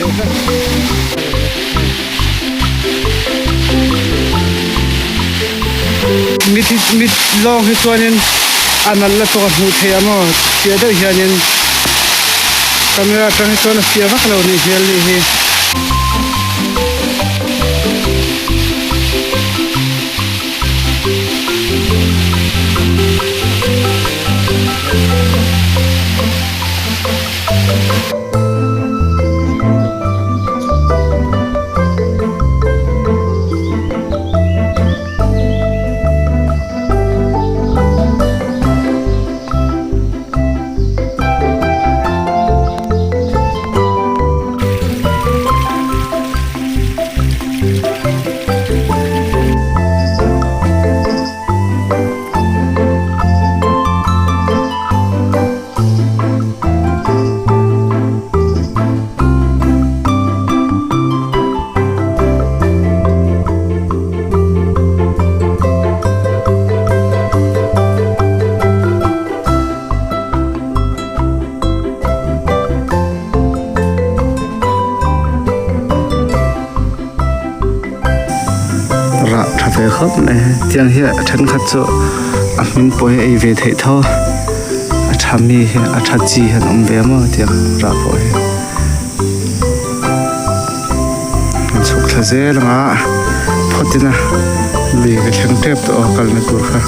deuh hlek. Mit hi mit lawng hi chuanin a nalh lutuk a hmuh theih ang aw chiah deuh hianin camera atang hi chuan a fiah vak lo nih hmel nih hi. Rah tha ve khawp mai tiang hi a thenkhat chu a hmin pawh hi a ei ve theih tho a tha mi hi a tha chi hian awm ve maw tiang rah pawh hi an chhuk thla zel ang a phawt ina lui ka thleng tep tawh a kalna tur kha.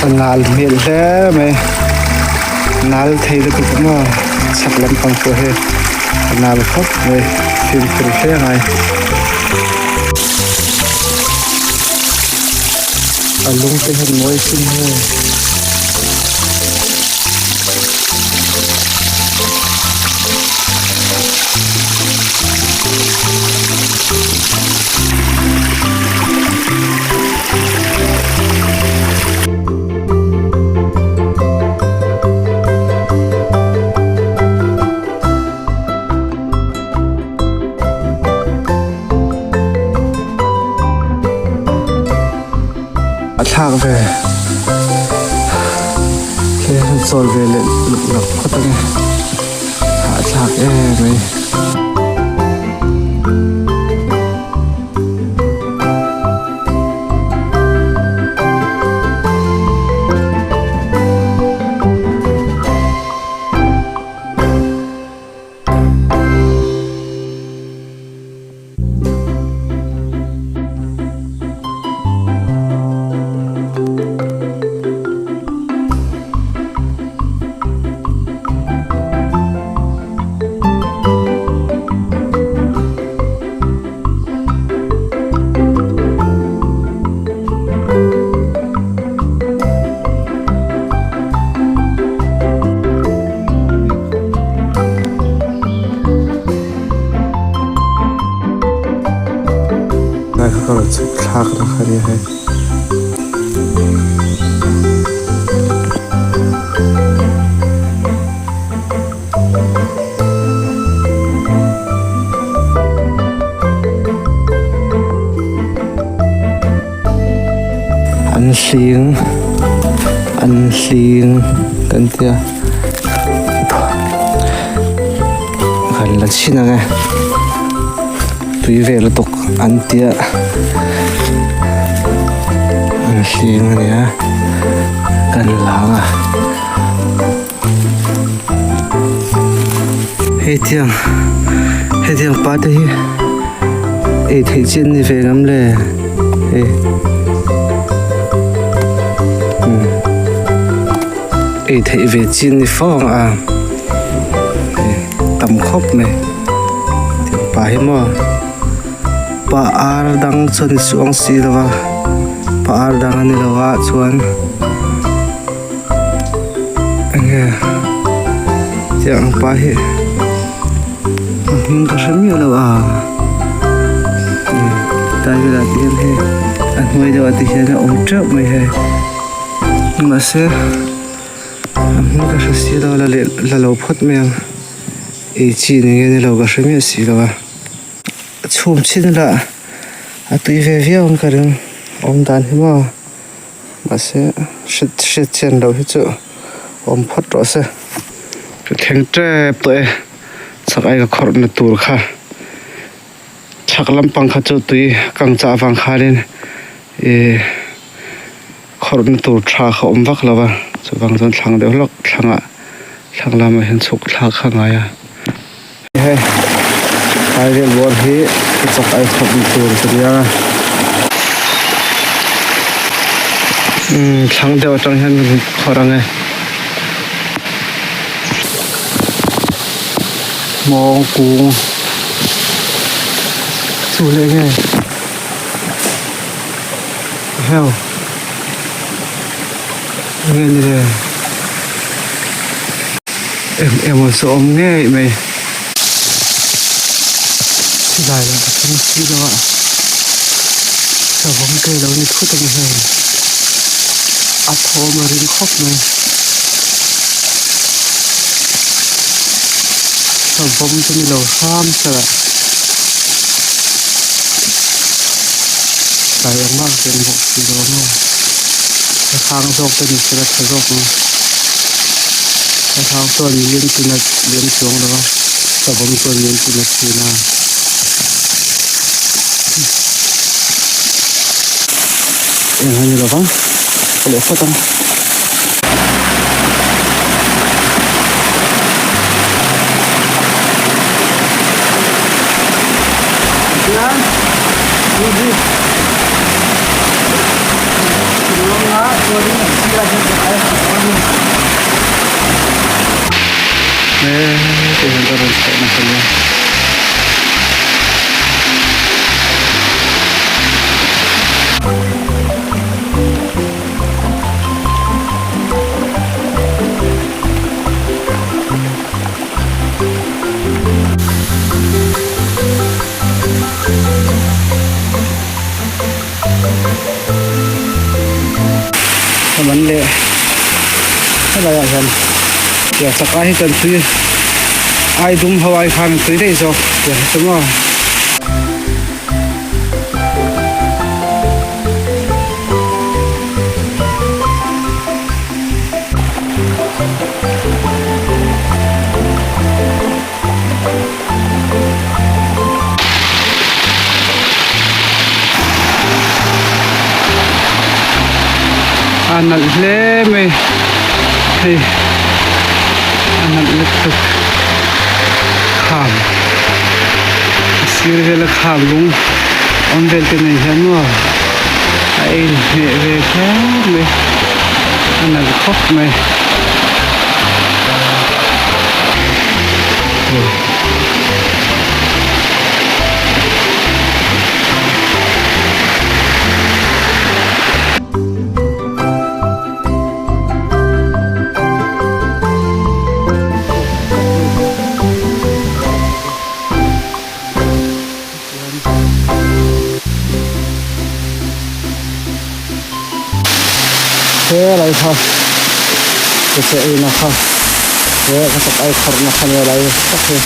A nal hmel hle mai nal thei lutuk maw chhak lampang pawh hi a nal khawp mai fimkhur hle a ngai. A lung te hian mawi sin hei. A thlak ve he han chawl ve leh luk luk phawt ange a thlak em mai. Lai kha ka rawn chhuk thlak na kha nia hei. An hling an hling kan tia kan la chhin ang e tui ve lutuk an tia an hling a nia kan la ang a hei tiang hei tiang pa te hi ei theih chi an ni ve ngam le hei. Ei theih ve chi ni fo ang a, tam khawp mai. Tiang pa hi maw pa ar dang chuan i chuang si lo va, pa ar dang a ni lo va chuan enge tiang ang pa hi a hming ka hre miah lo a, tlai velah te hian hei a hnuai deuh ah te hian a awm teuh mai hei. Mahse a hming ka hre si lo la leh la lo phawt mai ang ei chi ni nge ni lo ka hre miah si lo a chhum chhin ila a tui ve viau ang ka ring awm dan hi maw mahse hriat hriat chian loh hi chu awm phawt rawh se ka thleng tep tawh e chak ai ka khawrh na tur kha. Chhak lampang kha chu tui kang chah avang khanin ih khawrhna tur tha kha awm vak lo va chuvang chuan thlang deuh hlawk thlangah thlang lamah hian chhuk thlak kha a ngai a. Hei tlai vel bawr hi ka chak ai khawp tur ka nia umm thlang deuh atang hian ka khawrh ang e. Hmawng kung chu leh nge heu nge ni le em emaw chu awm ngei mai silai lah ka thleng si lo a savawm te lo ni thut ang hei a thawm a ring khawp mai. Savawm chu ni lo hram sela tlai ang bak ken bawk si lo ang aw thlahrang zawk te ni sela tha zawk ang thlahrang chuan miin chu nat lem chuang lo a savawm chuan miin chu nat thin a. Eng a ni lo vang ka leh phawt ang. Man leh helai ah hian pian chak ai hi chuan tui ai dum ho ai khan tui daih zawk pian hi chu maw. A nalh hle mai hei a nalh lutuk kham a sir vela kham lung awm vel te nei hian maw a inhmeh ve kher mai a nalh khawp mai. He lai kha ka che ei na kha he ka chak ai khawrh na kha nia lai tak hi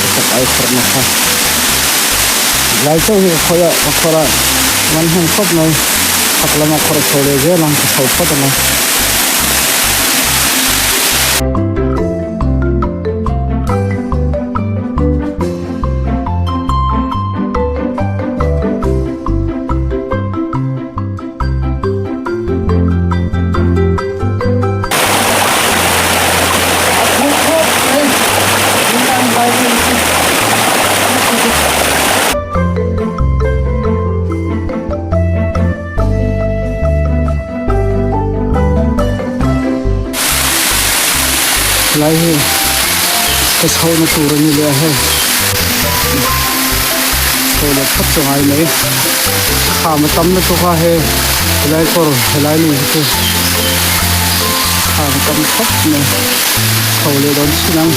ka chak ai khawrh na kha lai chauh hi ka khawih a ka khawrh a man hnem khawp mai chhak lama khawrh chho leh zel ang ka chho phawt ang a. Helai hi ka chhohna tur a ni leh a hei chho leh phawt chu ngai mai kham a tam lutuk a hei helai kawr helai lui hi chu kham a tam khawp mai chho leh dawn chin ang.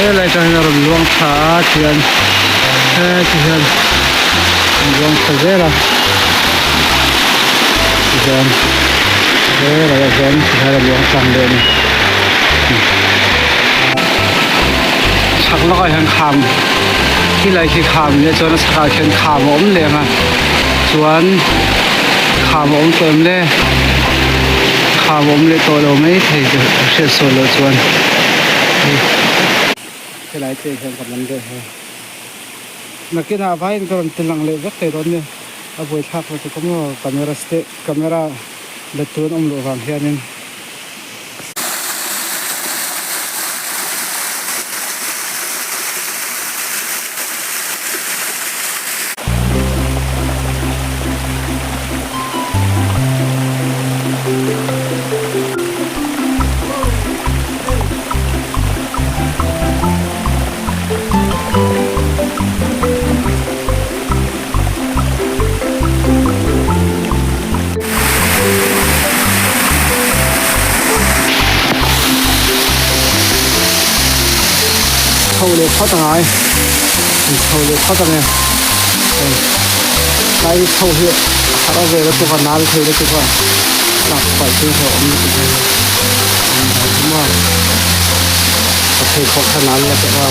Helai tang hian a rawn luang thla a tihian heti hian a luang thla zel a tihian helai ah hian tihian a luang tlang leh a ni chhak lawkah hian kham khilai khi kham nia chuan a chhakah khian kham a awm leh ang a chuan. Kham a awm tawh em le? Kham a awm leh tawh lo mai thei ka hriat sawi loh chuan hei helai te hian ka man leh he. Nakinah vaiin ka rawn ti lang leh vek thei dawn nia, a buaithlak lo tuk a maw camera ste camera la tu an awm loh vang hianin. Chho leh phawt a ngai an chho leh phawt ange hei tlai chho hi a harh a vel lutuk a nal thei lutuk a tlak palh chu hlauh awm lutuk a ni an dai maw ka pheikhawk kha nal la tawh a.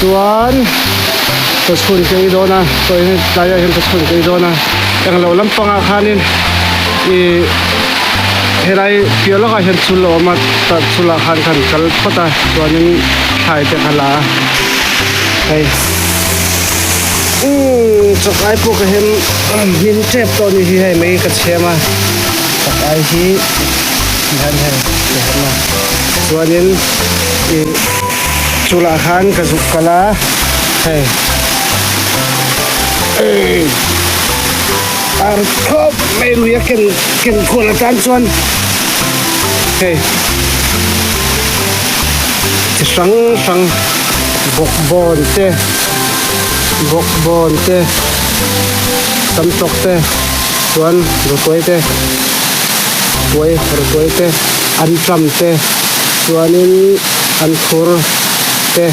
Chuan chawchhun ka ei dawn a chaw tlaiah hian chawchhun ka ei dawn a englo lampangah khanin ih helai piah lawkah hian chul a awm a tah chulah khan kan kal phawt a chuanin thlai te kha la a hei umm chakai pawh ka hem hmin tep tawh a ni hi hei mai ka chhem a chakai hi tihian hei ka hem a chuanin ih chulah khan ka zuk kal a hei ar khawp mai lui a ken ken kual atan chuan hei chi hrang hrang bawkbawn te bawkbawn te samtawk te chuan rawtuai te tuai rawtuai te anṭam te chuanin anthur te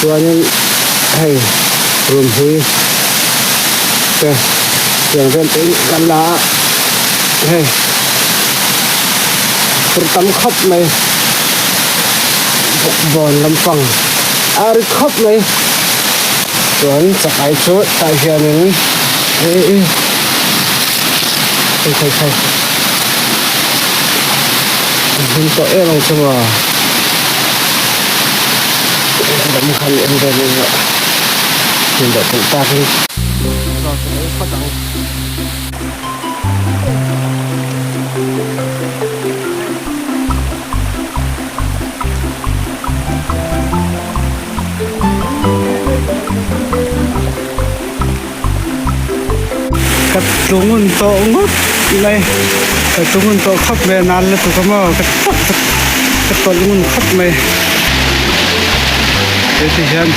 chuanin hei runhmui te tiang vel te in kan la a hei phur tam khawp mai bawkbawn lampang a ri khawp mai chuan chakai chu tah hianin ih hei hei hei a hlim tawh em ang chu maw lam khan en vel ila hlim deuh pawh takin. Ka tlungun tawh ngawt mai ka tlungun tawh khawp mai a nal lutuk a maw ka ka tawlh ngun khawp mai heti hian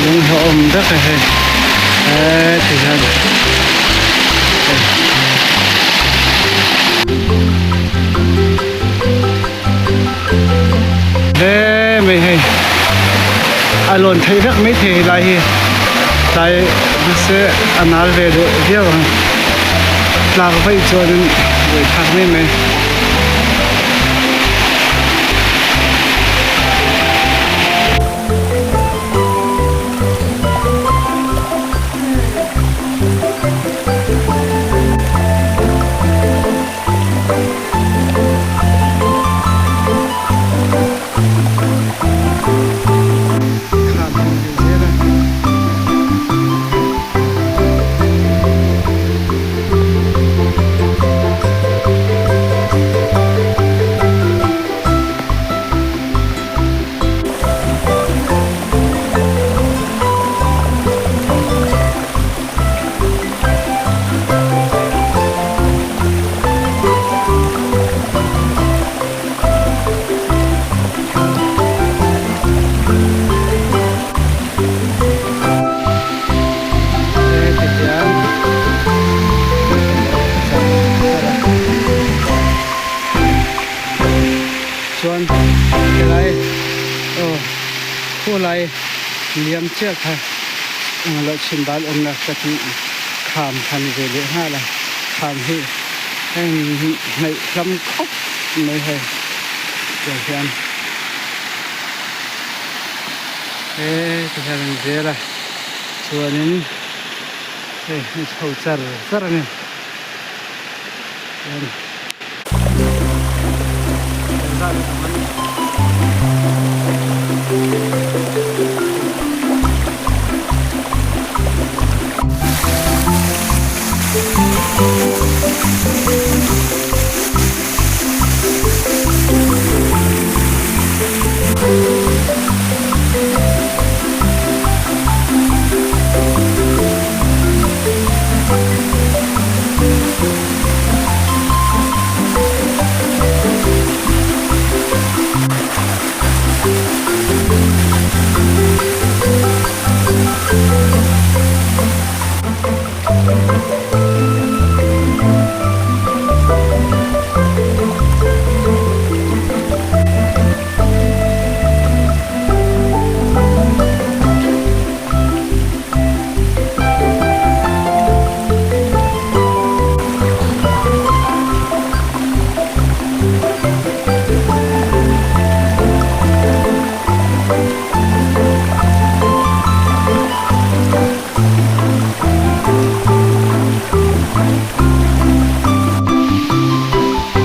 lung hlauhawm vek a hei heti hian. He mai hei a lawn theih vek mai thei helai hi tlai mahse a nal ve deuh viau ang tlak vaih chuanin buai thlak mai mai. Helai liam chiah kha englo chhim bal awmna ka tih kham kha ni ve leh nghal a, kham hi heng hnaih hlam khawp mai hei tiang hian he ti hian an zel a chuanin hei a chho char char a ni chuan.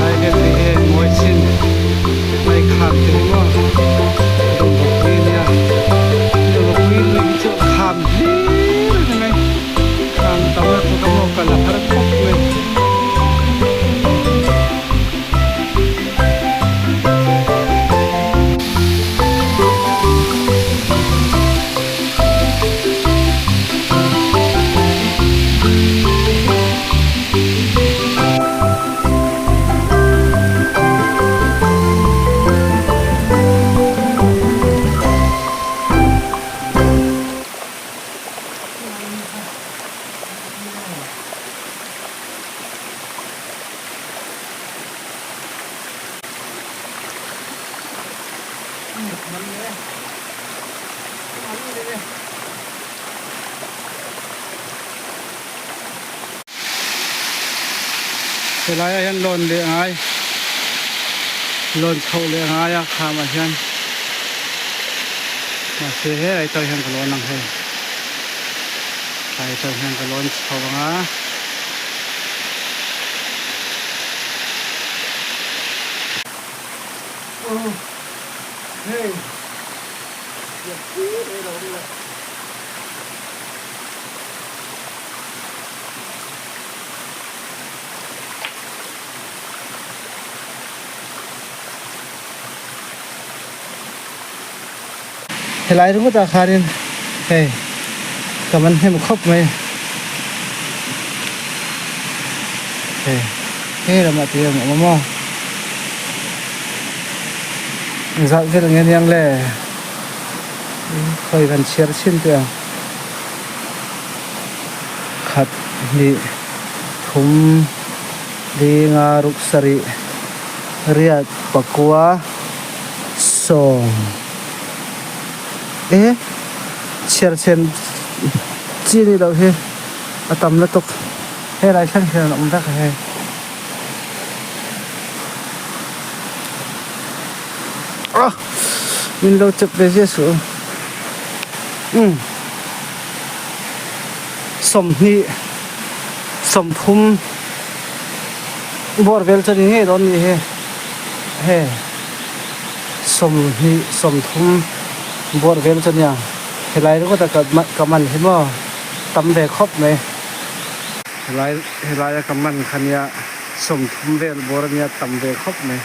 Lai vel te hi mawi chin mai kham te hi maw Dawngpui a nia Dawngpui lui hi chu kham hlir a ni mai. Khang tam na chu ka maw kal a har khawp mai. Helai ah hian lawn leh ngai lawn chhoh leh ngai a kham ah hian mahse helai tang hian ka lawn ang hei tlai tang hian ka lawn chho ang a. Helai ringawt ah khanin hei ka man hnem khawp mai hei he lamah te hian a awm a maw engzah vel nge aniang le khawi kan chhiar chhin teh ang khat hnih thum linga ruk sarih riat pakua sawm e chhiar chhen chi ni loh hi a tam lutuk helai thleng hian an awm vek a hei. Min lo chep ve zia suh umm sawmhnih sawmthum bawr vel chu a ni ngei dawn a nih hi hei sawmhnih sawmthum bawr vel chu a nia helai ringawt a ka man hi maw tam ve khawp mai helai helai a ka man kha nia sawmthum vel bawr a nia tam ve khawp mai.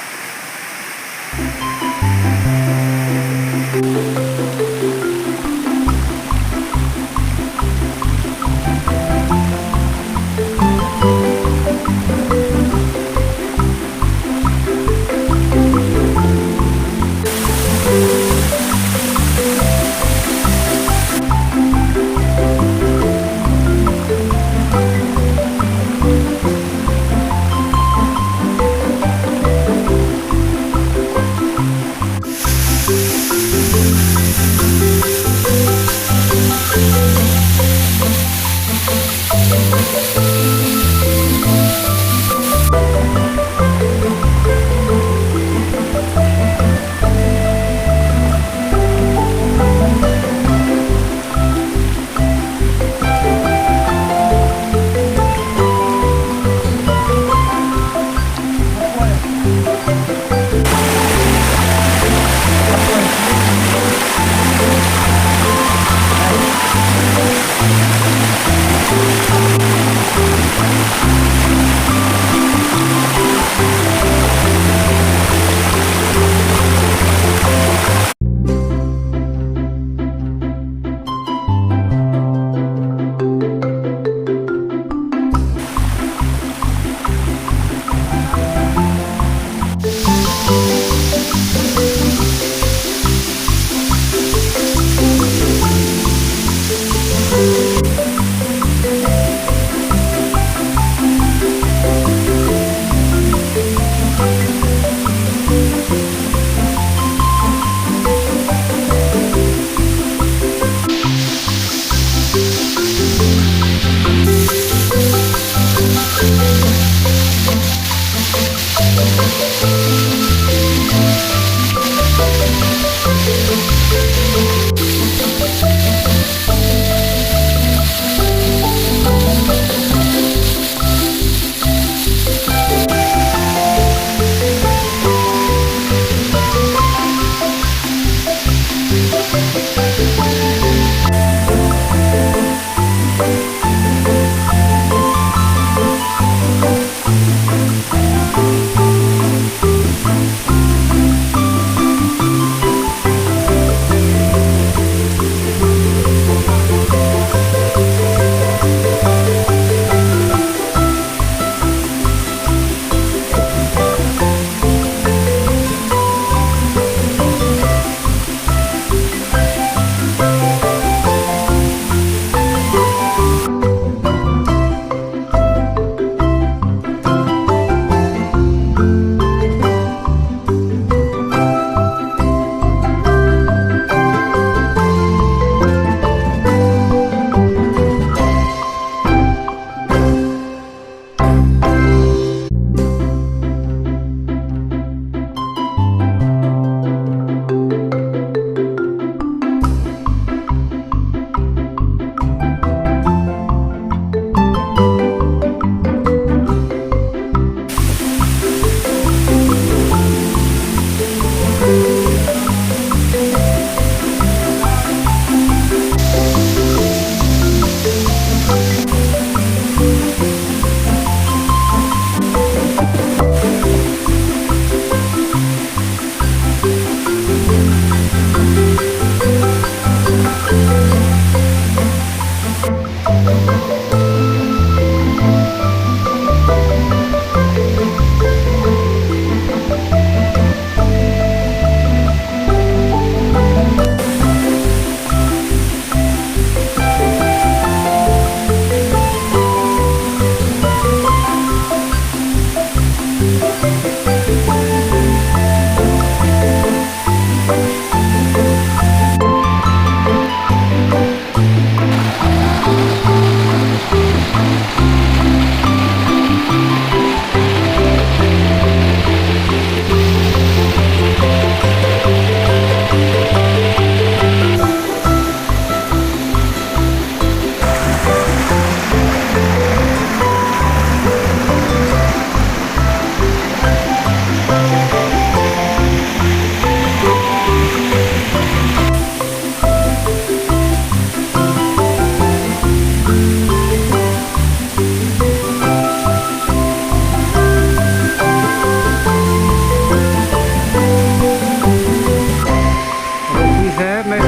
Ropui hle mai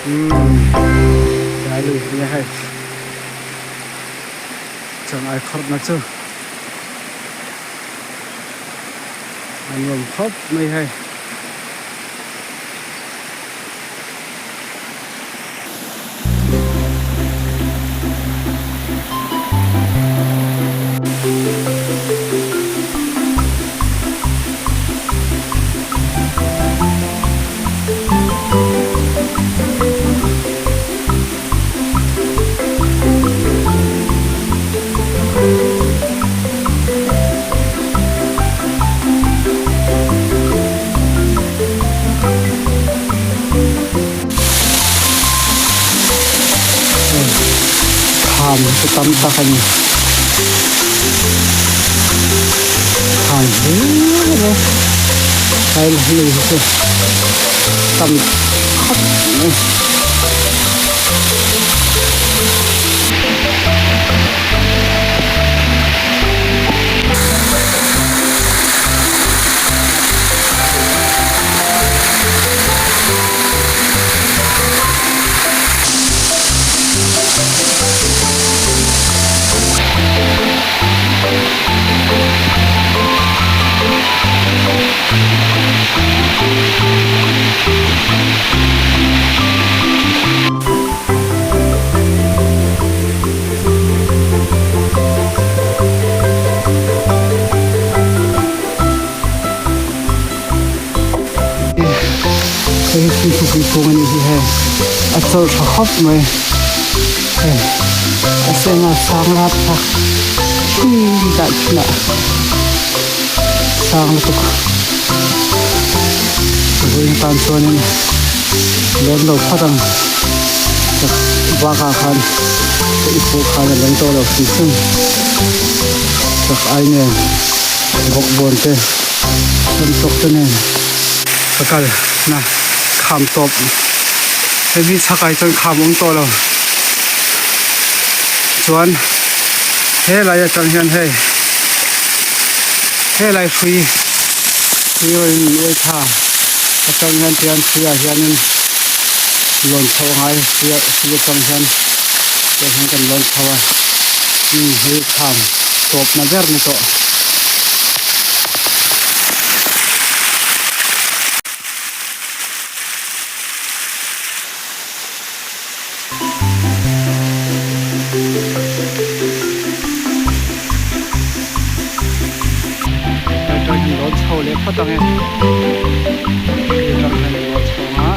umm tlai lui nia hei changai khawrhna chu a nuam khawp mai hei. tam tak a ni. Khan hle mai a, helai lui hi chu tam khawp mai. Hei hi thingpui kung a nih hi hei a chawlh tha khawp mai hei a sena sang rat kha khi dah chinah sang lutuk vawiin tan chuanin lawm lo phawt ang bakah khan ka i pawh khan a leng tawh lo hrim hrim chak ai nen bawkbawn te. Kan tawk te nen ka kal na kham tawp hemi chhak ah hi chuan kham awm tawh lo chuan helai atang hian hei helai hrui hrui rawn in uai thla atang hian tihian hruiah hianin lawn chhoh a ngai hrui atang hian tiang hian kan lawn chho a hei kham tawpna ber ni tawh. Atang hian lo chho leh phawt ang e atang hian lo chho ang a.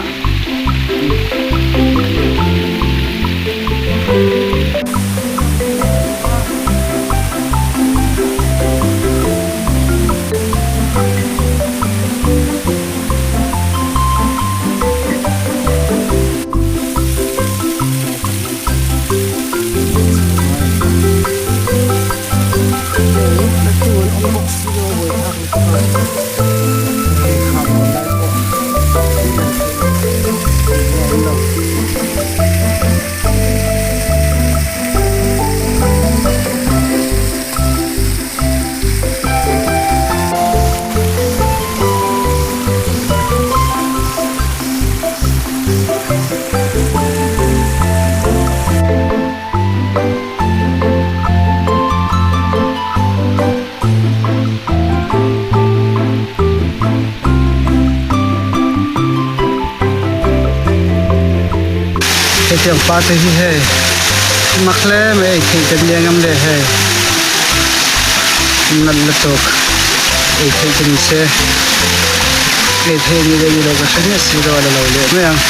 Hetiang pa te hi hei mak hle mai ei theih kan nia ngam le hei nalh lutuk ei theih chu ni se ei theih a nih leh ni loh ka hre miah si lo a la lo leh mai ang.